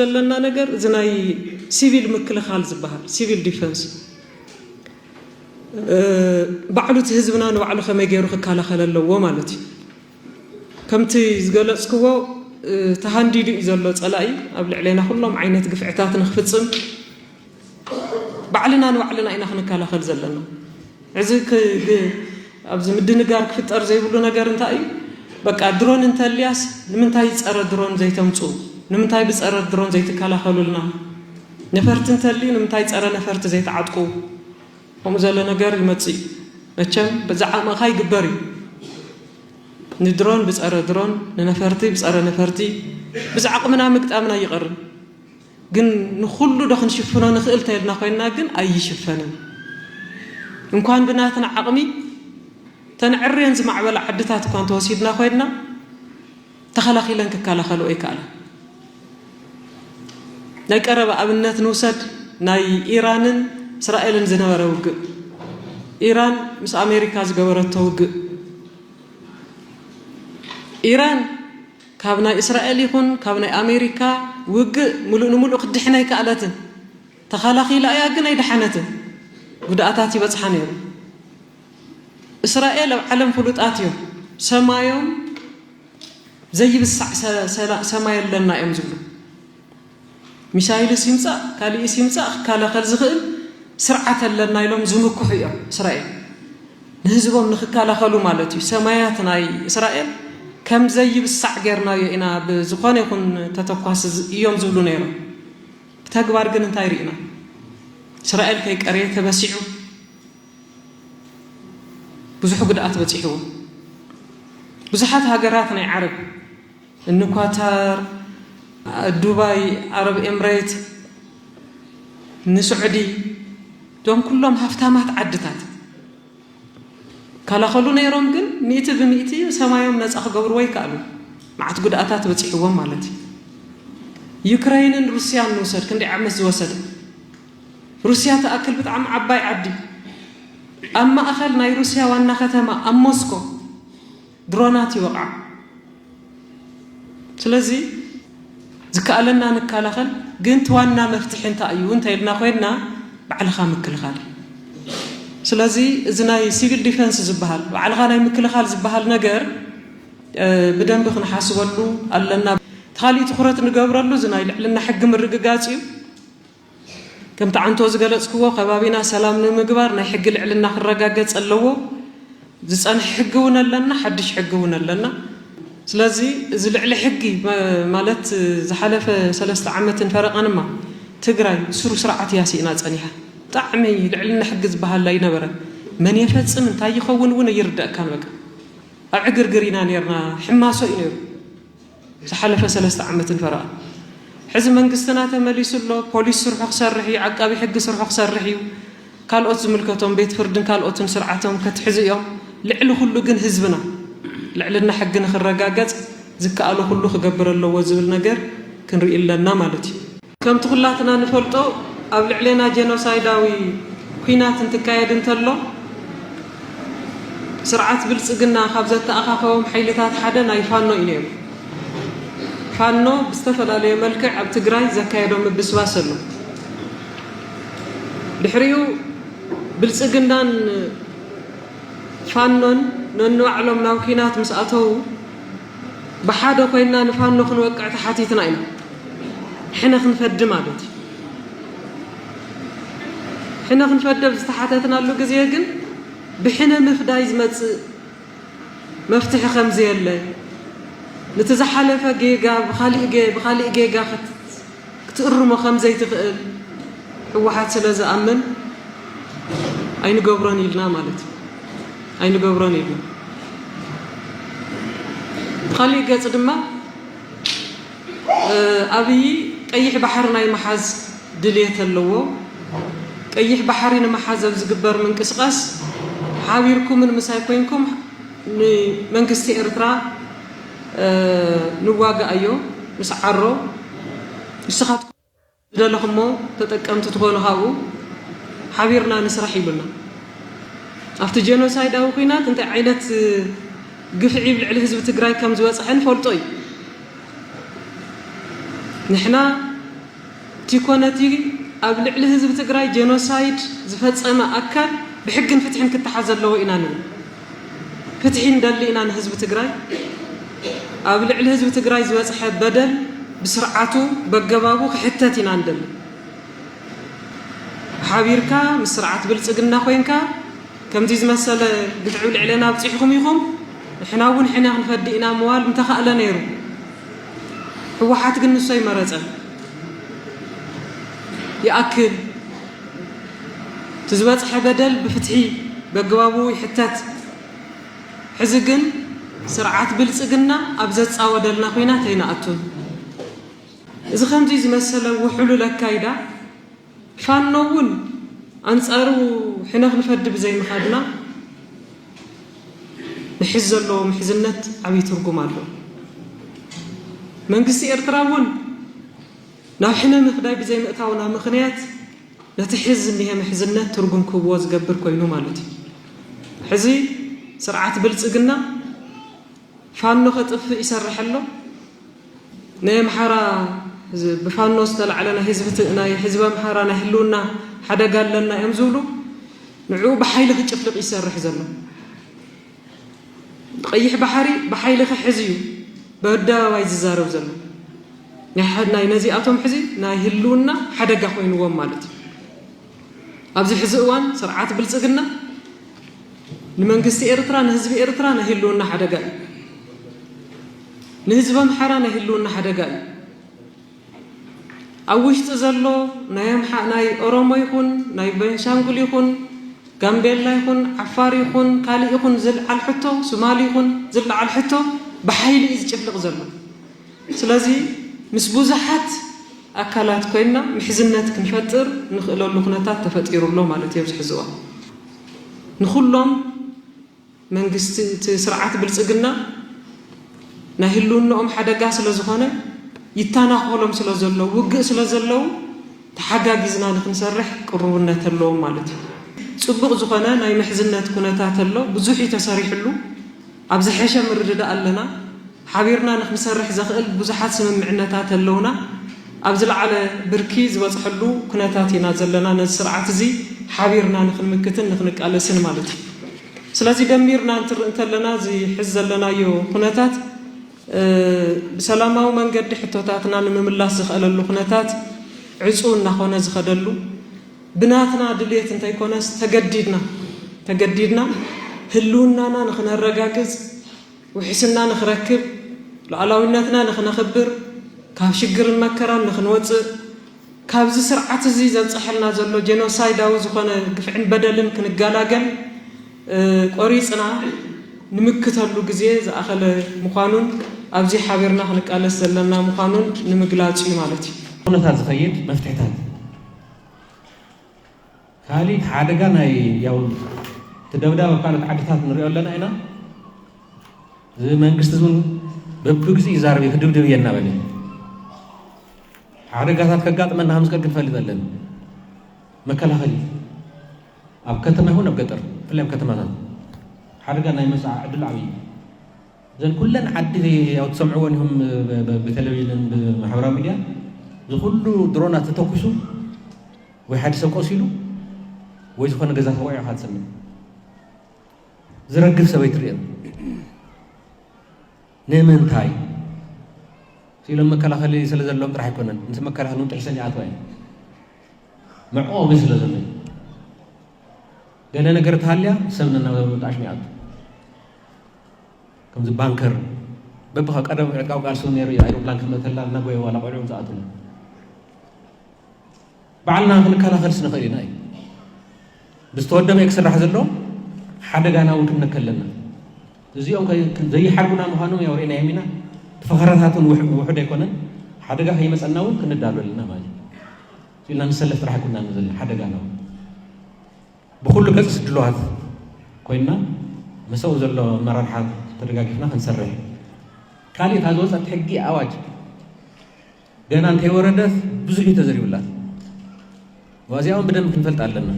ዘለና ነገር እዚ ናይ ሲቪል ምክልኻል ዝበሃል፣ ሲቪል ዲፈንስ፣ ባዕሉ እቲ ህዝብና ንባዕሉ ከመይ ገይሩ ክከላኸል ኣለዎ ማለት እዩ። ከምቲ ዝገለፅክዎ፣ ተሃንዲዱ እዩ ዘሎ ፀላኢ ኣብ ልዕሌና ኩሎም ዓይነት ግፍዕታት ንክፍፅም። ባዕልና ንባዕልና ኢና ክንከላኸል ዘለና። እዚ ኣብዚ ምድንጋር ክፍጠር ዘይብሉ ነገር እንታይ እዩ? በቃ ድሮን እንተልያስ ንምንታይ ፀረ ድሮን ዘይተምፅኡ? ንምንታይ ብፀረ ድሮን ዘይትከላኸሉልና? ነፈርቲ እንተልዩ ንምንታይ ፀረ ነፈርቲ ዘይትዓጥቁ? ከምኡ ዘሎ ነገር ይመፅእ እዩ። መቸም በዛ ዓቕምኻ ይግበር እዩ። ንድሮን ብፀረ ድሮን፣ ንነፈርቲ ብፀረ ነፈርቲ፣ ብዛ ዓቕምና ምግጣምና ይቐርብ። ግን ንኹሉ ዶ ክንሽፍኖ ንኽእል ተልና ኮይንና ግን ኣይሽፈንን። እንኳን ብናትና ዓቕሚ ተንዕርየን ዝማዕበላ ዓድታት እኳ እንተወሲድና ኮይንና ተኸላኺለን ክከላኸልኦ ይከኣላ። ናይ ቀረባ ኣብነት ንውሰድ፣ ናይ ኢራንን እስራኤልን ዝነበረ ውግእ። ኢራን ምስ ኣሜሪካ ዝገበረቶ ውግእ። ኢራን ካብ ናይ እስራኤል ይኹን ካብ ናይ ኣሜሪካ ውግእ ምሉእ ንምሉእ ክትድሕን ኣይከኣለትን። ተኸላኺላ እያ ግን ኣይደሓነትን። ጉድኣታት ይበፅሓ ነይሩ። እስራኤል ኣብ ዓለም ፍሉጣት እዮም። ሰማዮም ዘይብሳዕ ሰማይ ኣለና እዮም ዝብሉ። ሚሳይልስ ይምፃእ ካሊእስ ይምፃእ ክከላኸል ዝኽእል ስርዓት ኣለና ኢሎም ዝምክሑ እዮም እስራኤል። ንህዝቦም ንክከላኸሉ ማለት እዩ። ሰማያት ናይ እስራኤል ከም ዘይብሳዕ ጌርናዮ ኢና ብዝኾነ ይኹን ተተኳሲ እዮም ዝብሉ ነይሮም። ብተግባር ግን እንታይ ርኢና? እስራኤል ከይቀረየ ተበሲዑ ብዙሕ ጉድኣት በፂሕዎ። ብዙሓት ሃገራት ናይ ዓረብ እኒ ኳታር፣ ዱባይ፣ ዓረብ ኤምሬት፣ ንስዑዲ፣ እዞም ኩሎም ሃፍታማት ዓድታት ከላኸሉ ነይሮም፣ ግን ሚእቲ ብሚእቲ ሰማዮም ነፃ ክገብርዎ ይከኣሉ። መዓት ጉድኣታት በፂሕዎም ማለት እዩ። ዩክረይንን ሩስያን ንውሰድ፣ ክንደይ ዓመት ዝወሰደ። ሩስያ ትኣክል ብጣዕሚ ዓባይ ዓዲ፣ ኣብ ማእኸል ናይ ሩስያ ዋና ከተማ ኣብ ሞስኮ ድሮናት ይወቕዓ። ስለዚ ዝከኣለና ንከላኸል፣ ግን እቲ ዋና መፍትሒ እንታይ እዩ እንተ ኢልና ኮይንና ባዕልኻ ምክልኻል። ስለዚ እዚ ናይ ሲቪል ዲፈንስ ዝበሃል፣ ባዕልኻ ናይ ምክልኻል ዝበሃል ነገር ብደንቢ ክንሓስበሉ ኣለና። እቲ ካሊእ ትኹረት ንገብረሉ እዚ ናይ ልዕልና ሕጊ ምርግጋፅ እዩ። ከምቲ ዓንቶ ዝገለፅክዎ ከባቢና ሰላም ንምግባር ናይ ሕጊ ልዕልና ክረጋገፅ ኣለዎ። ዝፀንሐ ሕጊ እውን ኣለና፣ ሓድሽ ሕጊ እውን ኣለና። ስለዚ እዚ ልዕሊ ሕጊ ማለት ዝሓለፈ ሰለስተ ዓመትን ፈረቐንማ ትግራይ ስሩ ስርዓት እያ ስኢና ፀኒሓ። ብጣዕሚ ልዕልና ሕጊ ዝበሃል ኣይነበረ። መን የፈፅም እንታይ ይኸውን እውን ኣይርደእካን። በቃ ኣብ ዕግርግር ኢና ነርና። ሕማሶ እዩ ነይሩ ዝሓለፈ ሰለስተ ዓመትን ፈረቓ። ሕዚ መንግስትና ተመሊሱ ኣሎ። ፖሊስ ስርሑ ክሰርሕ እዩ፣ ዓቃቢ ሕጊ ስርሑ ክሰርሕ እዩ። ካልኦት ዝምልከቶም ቤት ፍርድን ካልኦትን ስርዓቶም ከትሕዙ እዮም። ልዕሊ ኩሉ ግን ህዝብና ልዕልና ሕጊ ንክረጋገፅ ዝከኣሎ ኩሉ ክገብር ኣለዎ ዝብል ነገር ክንርኢ ኣለና ማለት እዩ። ከምቲ ኩላትና ንፈልጦ ኣብ ልዕሌና ጀኖሳይዳዊ ኲናት እንትካየድ እንተሎ ስርዓት ብልፅግና ካብ ዘተኣኻኸቦም ሓይልታት ሓደ ናይ ፋኖ እዩ ነይሩ። ፋኖ ብዝተፈላለየ መልክዕ ኣብ ትግራይ ዘካየዶ ምብስባስ ኣሎ። ድሕሪኡ ብልፅግናን ፋኖን ነንባዕሎም ናብ ኲናት ምስ ኣተዉ ብሓደ ኮይንና ንፋኖ ክንወቅዕ ተሓቲትና ኢና። ሕነ ክንፈዲ ማለት እዩ። ሕነ ክንፈዲ ኣብ ዝተሓተትናሉ ግዜ ግን ብሕነ ምፍዳይ ዝመፅእ መፍትሒ ከም ዘየለ፣ ነቲ ዝሓለፈ ጌጋ ብኻሊእ ጌ- ብኻሊእ ጌጋ ክት- ክትእርሞ ከም ዘይትኽእል ህወሓት ስለ ዝኣምን ኣይንገብሮን ኢልና ማለት እዩ። ኣይንገብሮን ኢልና። ብኻሊእ ገፅ ድማ ኣብይ ቀይሕ ባሕሪ ናይ ምሓዝ ድልየት ኣለዎ። ቀይሕ ባሕሪ ንምሓዝ ኣብ ዝግበር ምንቅስቃስ ሓቢርኩምን ምሳይ ኮይንኩም ንመንግስቲ ኤርትራ ንዋጋኣዮ። ምስ ዓሮ ንስኻትኩም ዝደለኹሞ ተጠቀምቲ ትኾኑ ካብኡ ሓቢርና ንስራሕ ኢሉና። ኣብቲ ጀኖሳይዳዊ ኲናት እንታይ ዓይነት ግፍዒ ኣብ ልዕሊ ህዝቢ ትግራይ ከም ዝበፅሐ ንፈልጦ እዩ። ንሕና ቲኮነቲ ኣብ ልዕሊ ህዝቢ ትግራይ ጀኖሳይድ ዝፈጸመ ኣካል ብሕግን ፍትሕን ክተሓዝ ዘለዎ ኢና ንብል። ፍትሒ ንደሊ ኢና ንህዝቢ ትግራይ። ኣብ ልዕሊ ህዝቢ ትግራይ ዝበፅሐ በደል ብስርዓቱ በገባቡ ክሕተት ኢና ንደሊ። ሓቢርካ ምስ ስርዓት ብልፅግና ኮይንካ ከምዚ ዝመሰለ ግፍዒ ልዕለና ኣብፂሕኹም ኢኹም፣ ንሕና እውን ሕነ ክንፈዲ ኢና ምባል ምተኻእለ ነይሩ። ህወሓት ግን ንሱ ኣይመረፀን። ይኣክል፣ እቲ ዝበፅሐ በደል ብፍትሒ በግባቡ ይሕተት። ሕዚ ግን ስርዓት ብልፅግና ኣብ ዘፃወደልና ኩናት ኣይንኣቱን። እዚ ከምዚ ዝመሰለ ውሕሉል ኣካይዳ ፋኖ እውን ኣንፃሩ ሕነ ክንፈዲ ብዘይምኻድና ንሕዝ ዘለዎ ምሕዝነት ዓብዪ ትርጉም ኣለዎ። መንግስቲ ኤርትራ እውን ናብ ሕነ ምፍዳይ ብዘይምእታውና ምኽንያት ነቲ ሕዝ ዝኒሀ ምሕዝነት ትርጉም ክህብዎ ዝገብር ኮይኑ ማለት እዩ። ሕዚ ስርዓት ብልፅግና ፋኖ ከጥፍእ ይሰርሕ ኣሎ። ናይ ኣምሓራ ዝ- ብፋኖ ዝተላዕለ ናይ ህዝቢ ት- ናይ ህዝቢ ኣምሓራ ናይ ህልውና ሓደጋ ኣለና እዮም ዝብሉ። ንዕኡ ብሓይሊ ክጭፍልቕ ይሰርሕ ዘሎ። ቀይሕ ባሕሪ ብሓይሊ ክሕዝ እዩ በኣደባባይ ዝዛረብ ዘሎ። ናይ ሓ- ናይ ነዚኣቶም ሕዚ ናይ ህልውና ሓደጋ ኮይንዎም ማለት እዩ። ኣብዚ ሕዚ እዋን ስርዓት ብልፅግና ንመንግስቲ ኤርትራ፣ ንህዝቢ ኤርትራ ናይ ህልውና ሓደጋ እዩ። ንህዝቢ ኣምሓራ ናይ ህልውና ሓደጋ እዩ። ኣብ ውሽጢ ዘሎ ናይ ኣምሓ- ናይ ኦሮሞ ይኹን ናይ ቤንሻንጉል ይኹን ጋምቤላ ይኹን ዓፋር ይኹን ካልእ ይኹን ዝልዓል ሕቶ፣ ሱማል ይኹን ዝልዓል ሕቶ ብሓይሊ እዩ ዝጭፍልቕ ዘሎ። ስለዚ ምስ ብዙሓት ኣካላት ኮይና ምሕዝነት ክንፈጥር ንኽእለሉ ኩነታት ተፈጢሩ ኣሎ ማለት እዩ። ኣብዚ ሕዚ እዋን ንኹሎም መንግስቲ እቲ ስርዓት ብልፅግና ናይ ህልውናኦም ሓደጋ ስለ ዝኾነ ይተናኾሎም ስለ ዘለዉ ውግእ ስለ ዘለዉ ተሓጋጊዝና ንክንሰርሕ ቅሩብነት ኣለዎም ማለት እዩ። ፅቡቕ ዝኾነ ናይ ምሕዝነት ኩነታት ኣሎ፣ ብዙሕ እዩ ተሰሪሕሉ። ኣብ ዝሐሸ ምርድዳእ ኣለና። ሓቢርና ንክንሰርሕ ዘኽእል ብዙሓት ስምምዕነታት ኣለውና። ኣብ ዝለዓለ ብርኪ ዝበፅሐሉ ኩነታት ኢና ዘለና። ነዚ ስርዓት እዚ ሓቢርና ንክንምክትን ንክንቃለስን ማለት እዩ። ስለዚ ደሚርና እንትርኢ እንተለና እዚ ሕዚ ዘለናዮ ኩነታት ብሰላማዊ መንገዲ ሕቶታትና ንምምላስ ዝኽእለሉ ኩነታት ዕፁው እናኾነ ዝኸደሉ ብናትና ድልየት እንተይኮነስ ተገዲድና ተገዲድና ህልውናና ንኽነረጋግፅ ውሕስና ንኽረክብ ሉዓላዊነትና ንኽነኽብር ካብ ሽግርን መከራን ንኽንወፅእ ካብዚ ስርዓት እዚ ዘብፀሐልና ዘሎ ጀኖሳይዳዊ ዝኾነ ግፍዕን በደልን ክንገላገል ቆሪፅና ንምክተሉ ግዜ ዝኣኸለ ምዃኑን ኣብዚ ሓቢርና ክንቃለስ ዘለና ምዃኑን ንምግላፅ እዩ ማለት እዩ። ኩነታት ዝኸይድ መፍትሕታት ካሊእ ሓደጋ ናይ ያው ትደብዳብ ኣብ ካልኦት ዓድታት ንሪኦ ኣለና ኢና። እዚ መንግስቲ እውን በብግዜኡ ይዛረብ እዩ፣ ክድብድብ እየ እናበለ ሓደጋታት ከጋጥመና ከም ዝኽእል ክንፈልጥ ኣለና። መከላኸሊ ኣብ ከተማ ይኹን ኣብ ገጠር ብፍላይ ኣብ ከተማታት ሓደጋ ናይ ምምፃእ ዕድሉ ዓብዪ እዩ። እዘን ኩለን ዓዲ ያው ትሰምዕወን ኢኹም ብቴሌቪዥን ብማሕበራዊ ሚድያ ዝኩሉ ድሮናት ተተኩሱ ወይ ሓደ ሰብ ቆሲሉ ወይ ዝኾነ ገዛ ተወቂዑ ኢኻ ትሰምዕ። ዝረግፍ ሰብ ኣይትርእን። ንምንታይ ኢሎም መከላኸሊ ስለ ዘለዎም ጥራሕ ኣይኮነን። ምስ መከላኸሊ እውን ጥሕሰን ይኣትዋ እየን። መዕቆቢ ስለ ዘሎ እዩ። ገለ ነገር ተሃልያ ሰብ ነናብ ጣሽሚ ይኣቱ። ከምዚ ባንከር በብኻ ቀደም ዕጥቃዊ ቃልሲ እውን ነይሩ እዩ። ኣይሮፕላን ክትመእተላ እናጎየ ዋላ ቆልዑ ዝኣትሉ ባዕልና ክንከላኸልስ ንኽእል ኢና እዩ። ብዝተወደበ እዩ ክስራሕ ዘሎ። ሓደጋና እውን ክንነከ ኣለና። እዚኦም ከ- ዘይሓርጉና ምዃኖም ያው ርኢናዮም ኢና። እቲ ፈኸራታት እውን ውሕ- ውሑድ ኣይኮነን። ሓደጋ ከይመፀና እውን ክንዳሎ ኣለና ማለት እዩ። ኢልና ንሰለፍ ጥራሕ ኣይኮንና ዘለና ሓደጋና እውን ብኩሉ ገፅስ ድልዋት ኮይንና መሰኡ ዘሎ ኣመራርሓ ተደጋጊፍና ክንሰርሕ ካሊእ እታ ዝወፀት ሕጊ ኣዋጅ ገና እንተይወረደት ብዙሕ እዩ ተዘሪቡላት። ዋዚኣውን ብደንብ ክንፈልጥ ኣለና።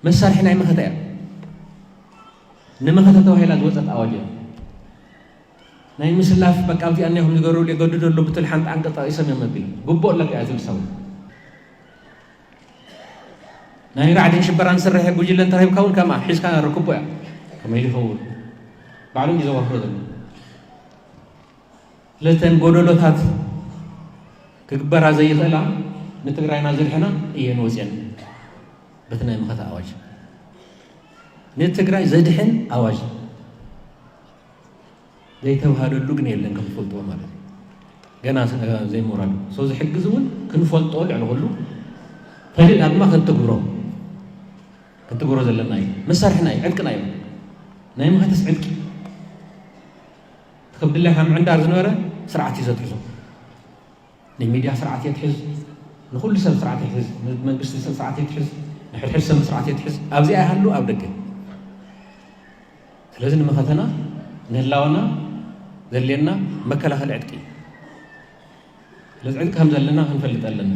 መሳርሒ ናይ መኸተ እያ። ንመኸተ ተባሂላ ዝወፀት ኣዋጅ እያ። ናይ ምስላፍ በቃ ኣብዚኣ እኒኦም ዝገርሉ የገድደሉ ብትል ሓንቲ ዓንቀ ጠቒሶም እዮም መቢሉ። ግቡእ ኣለካ እያ ትብል ሰብ። ናይ ራዕድን ሽበራን ስርሕ ጉጅለን ተረሂብካ እውን ከምኣ ሒዝካ ርክቦ እያ። ከመይ ይኸውን? ባዕሎም እዩ ዘዋፍሮ ዘሎ። ስለተን ጎደሎታት ክግበራ ዘይኽእላ ንትግራይና ዘድሕና እየን ወፅየን። በቲ ናይ መኸተ ኣዋጅ ንትግራይ ዘድሕን ኣዋጅ ዘይተባህለሉ ግን የለን ከም ትፈልጥዎ ማለት እዩ። ገና ስ-፣ ዘይሞራል ሰው ዝሕግዝ እውን ክንፈልጦ ልዕሊ ኩሉ ፈሊጥና ድማ ክንትግብሮ ክንትግብሮ ዘለና እዩ። መሳርሕና እዩ፣ ዕጥቅና እዩ። ናይ መኸተስ ዕጥቂ ትኸብድላይ ካብ ምዕንዳር ዝነበረ ስርዓት እዩ ዘትሕዞ። ናይ ሚድያ ስርዓት የትሕዝ፣ ንኹሉ ሰብ ስርዓት የትሕዝ፣ ንመንግስቲ ሰብ ስርዓት የትሕዝ፣ ንሕድሕድ ሰብ ስርዓት የትሕዝ። ኣብዚኣ ይሃሉ ኣብ ደገ። ስለዚ ንመኸተና ንህላወና ዘድልየና መከላኸሊ ዕጥቂ እዩ። ስለዚ ዕጥቂ ከም ዘለና ክንፈልጥ ኣለና።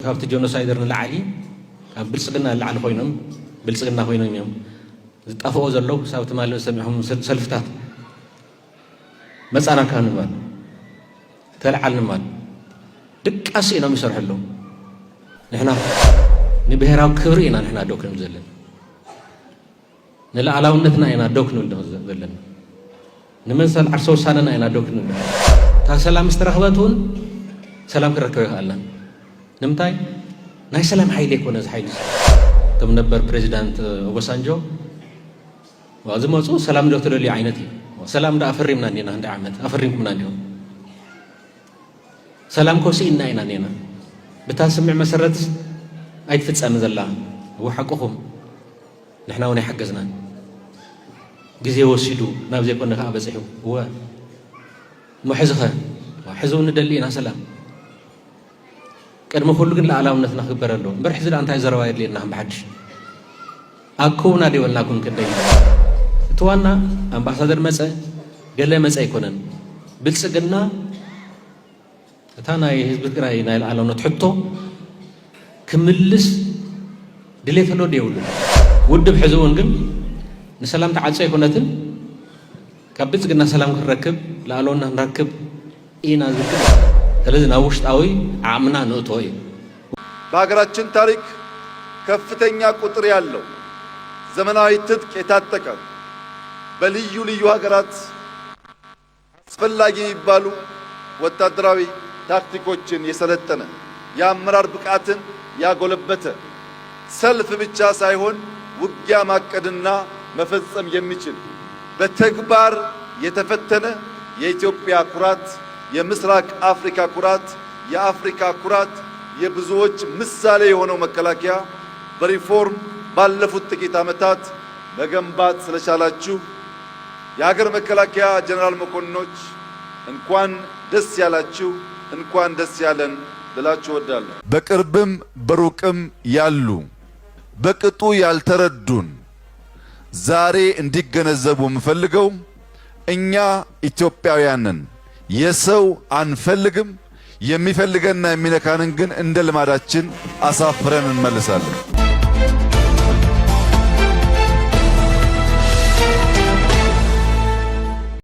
ካብቲ ጀኖሳይደር ንላዕሊ ካብ ብልፅግና ንላዕሊ ኮይኖም ብልፅግና ኮይኖም እዮም ዝጣፍኦ ዘለዉ። ክሳብ ትማሊ ሰሚዕኹም ሰል-፣ ሰልፍታት መፃና ካብ ንባል ተልዓል ንባል ድቃስ ኢሎም ይሰርሑ ኣለዉ። ንሕና ንብሄራዊ ክብሪ ኢና ንሕና ደው ክንብል ዘለና። ንልኣላውነትና ኢና ደው ክንብል ደው ዘለና። ንመሰል ዓርሰ ውሳነና ኢና ደው ክንብል ዘለና። እታ ሰላም ምስ ተረኽበት እውን ሰላም ክንረክብ ኣይከኣልናን። ንምንታይ? ናይ ሰላም ሓይሊ ኣይኮነ እዚ ሓይሊ እዚ። እቶም ነበር ፕሬዚዳንት ኦባሳንጆ ዝመፁ ሰላም ዶ ትደልዩ ዓይነት እዩ። ሰላም ዶ ኣፈሪምና እኒና? ክንደይ ዓመት ኣፈሪምኩምና እኒኹም? ሰላም ኮ ስኢንና ኢና እኒና። ብታ ስምዕ መሰረት ኣይትፍጸምን ዘላ። እወ ሓቅኹም። ንሕና እውን ኣይሓገዝናን። ግዜ ወሲዱ ናብ ዘይኮነ ከኣ በጺሑ። እወ። እሞ ሕዚ ኸ? ሕዚ እውን ንደሊ ኢና ሰላም። ቅድሚ ኩሉ ግን ልኣላውነትና ክግበር ኣለዎ። እምበር ሕዚ ደኣ እንታይ ዘረባ የድልየና ከም ብሓድሽ? ኣኮውና ዶ ይበልናኩም ክንደይ? እቲ ዋና ኣምባሳደር መጸ፣ ገለ መጸ ኣይኮነን። ብልጽግና እታ ናይ ህዝቢ ትግራይ ናይ ልኣላውነት ሕቶ ክምልስ ድሌት ኣሎ ዶ የብሉን? ውድብ ሕዚ እውን ግን ንሰላም ተዓጾ ኣይኮነትን። ካብ ብልጽግና ሰላም ክንረክብ፣ ልኣላውነት ክንረክብ ኢና ዝብል። ስለዚ ናብ ውሽጣዊ ዓቕምና ንእቶ እዩ። በሀገራችን ታሪክ ከፍተኛ ቁጥር ያለው ዘመናዊ ትጥቅ የታጠቀ በልዩ ልዩ ሀገራት አስፈላጊ የሚባሉ ወታደራዊ ታክቲኮችን የሰለጠነ የአመራር ብቃትን ያጎለበተ ሰልፍ ብቻ ሳይሆን ውጊያ ማቀድና መፈጸም የሚችል በተግባር የተፈተነ የኢትዮጵያ ኩራት፣ የምስራቅ አፍሪካ ኩራት፣ የአፍሪካ ኩራት፣ የብዙዎች ምሳሌ የሆነው መከላከያ በሪፎርም ባለፉት ጥቂት ዓመታት መገንባት ስለቻላችሁ የሀገር መከላከያ ጀነራል መኮንኖች እንኳን ደስ ያላችሁ፣ እንኳን ደስ ያለን ልላችሁ እወዳለሁ። በቅርብም በሩቅም ያሉ በቅጡ ያልተረዱን ዛሬ እንዲገነዘቡ የምፈልገው እኛ ኢትዮጵያውያንን የሰው አንፈልግም፣ የሚፈልገንና የሚነካንን ግን እንደ ልማዳችን አሳፍረን እንመልሳለን።